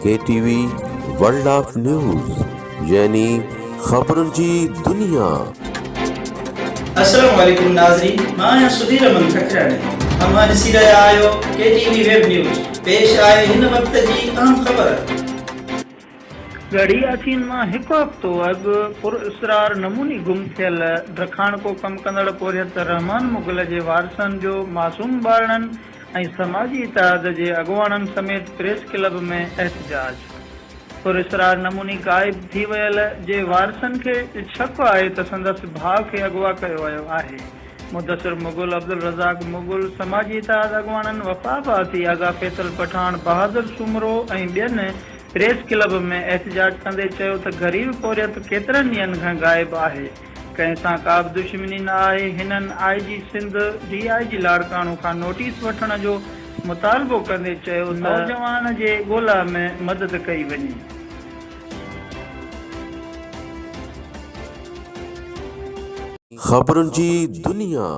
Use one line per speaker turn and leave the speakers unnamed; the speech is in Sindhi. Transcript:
K T V world of news يعني خبرن جي دنيا.
السلام عليڪم ناظرين مان آهيان سڌير احمد ککراڻي اوهان ڏسي رهيا آهيو ڪي ٽي وي ويب نيوز پيش آهي هن وقت جي اهم خبر.
ڳڙهي ياسين مان هڪ هفتو اڳ پراسرار نموني گم ٿيل ڊکاڻڪو ڪم ڪندڙ پورهيت رحمان مغل جي وارثن جو معصوم ٻارڙن ۽ سماجي اتحاد جي اڳواڻن سميت پريس ڪلب ۾ احتجاج، پراسرار نموني غائب ٿي ويل جي وارثن کي شڪ آهي ته سندس ڀاء کي اغوا ڪيو ويو آهي، مدثر مغل، عبدالرزاق مغل، سماجي اتحاد اڳواڻن وفا عباسي، آغا فيصل پٺاڻ، بهادر سومرو ۽ ٻين پريس ڪلب ۾ احتجاج ڪندي چيو ته غريب پورهيت ڪيترن ڏينهن کان غائب آهي. ڪنهن سان ڪا به دشمني نه آهي، هنن I G Sindh, D I G Larkana کان نوٽيس وٺڻ جو مطالبو ڪندي چيو ته نوجوان جي ڳولا ۾ مدد ڪئي وڃي.
خبرن جي دنيا.